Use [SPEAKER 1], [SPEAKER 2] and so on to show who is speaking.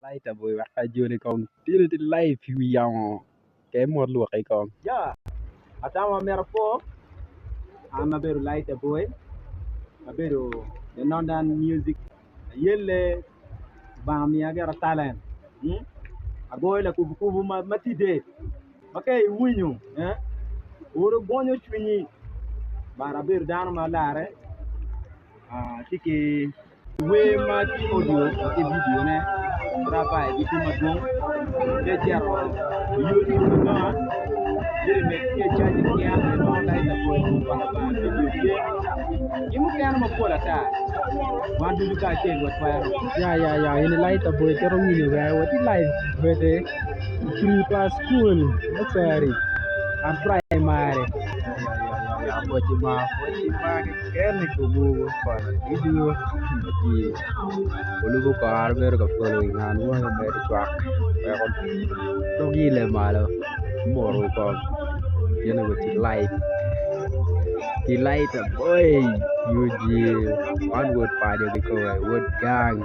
[SPEAKER 1] Laita boy wek ajoli kong tye tye live i wi yamo ke mot lwoki kong.
[SPEAKER 2] Ya, atamo amito apwo, an abedo Laita Boy, abedo the Northern Music ayelle Lubanga omiya gira talent, agoyo lakubukubu ma tye dead ma ka iwinyo olo gonyo cwinyi but abedo dano ma larre atye ki Wer ma tye audio ki vidio ne raba gi tye madwong ka icito i youtube inongo ki icac inongo vidio tye ki mukene mapol ata wan ducu kacel watwero.
[SPEAKER 1] Ya ya ya eni light aboyi tito winyo bene watye live bene i cul pa cukul nursery and primary ya ya pwoc ma pwoc ma keken i komwu kono ducu ji olubo kore bedo ka following an weng omedo cwak weko dog ile malo muto kong gin aye tye live ki light aboyi UG man wod paco kikome wod gang.